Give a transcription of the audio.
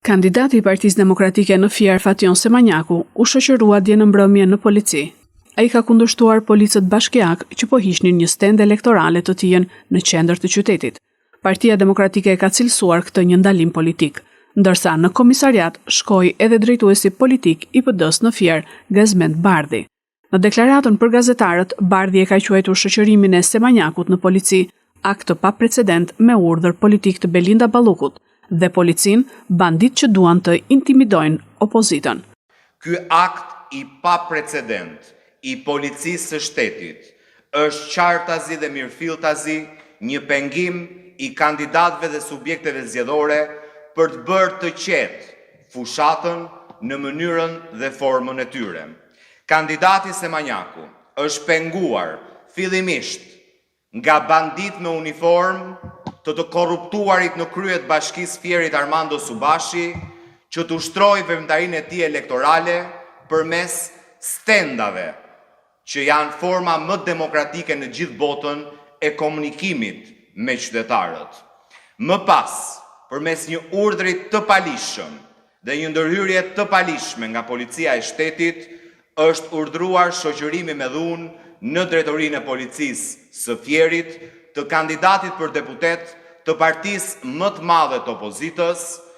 Kandidati i Partisë Demokratike në Fier, Fatjon Semanjaku, u shoqërua dje në mbrëmje në polici. Ai ka kundërshtuar policët bashkiakë që po hiqnin një stendë elektorale të tijën në qendër të qytetit. Partia Demokratike e ka cilësuar këtë një ndalim politik, ndërsa në komisariat shkoi edhe drejtuesi politik i PD-së në Fier, Gazmend Bardhi. Në deklaratën për gazetarët, Bardhi e ka quajtur shoqërimin e Semanjakut në polici akt të paprecedent me urdhër politik të Belinda Ballukut dhe policinë banditë që duan të intimidojnë opozitën. Ky akt i paprecedent i Policisë së Shtetit është qartazi dhe mirëfilltazi një pengim i kandidatëve dhe subjekteve zgjedhore për të bërë të qetë fushatën në mënyrën dhe formën e tyre. Kandidati Semanjaku është penguar fillimisht nga banditë me uniformë të të korruptuarit në krye të Bashkisë Fierit Armando Subashi që të ushtrojë veprimtarinë e tij elektorale përmes stendave, që janë forma më demokratike në gjithë botën e komunikimit me qytetarët. Më pas, përmes një urdhri të paligjshëm dhe një ndërhyrje të paligjshme nga Policia e Shtetit, është urdhëruar shoqërimi me dhunë në Drejtorinë e Policisë së Fierit të kandidatit për deputet të partisë më të madhe të opozitës.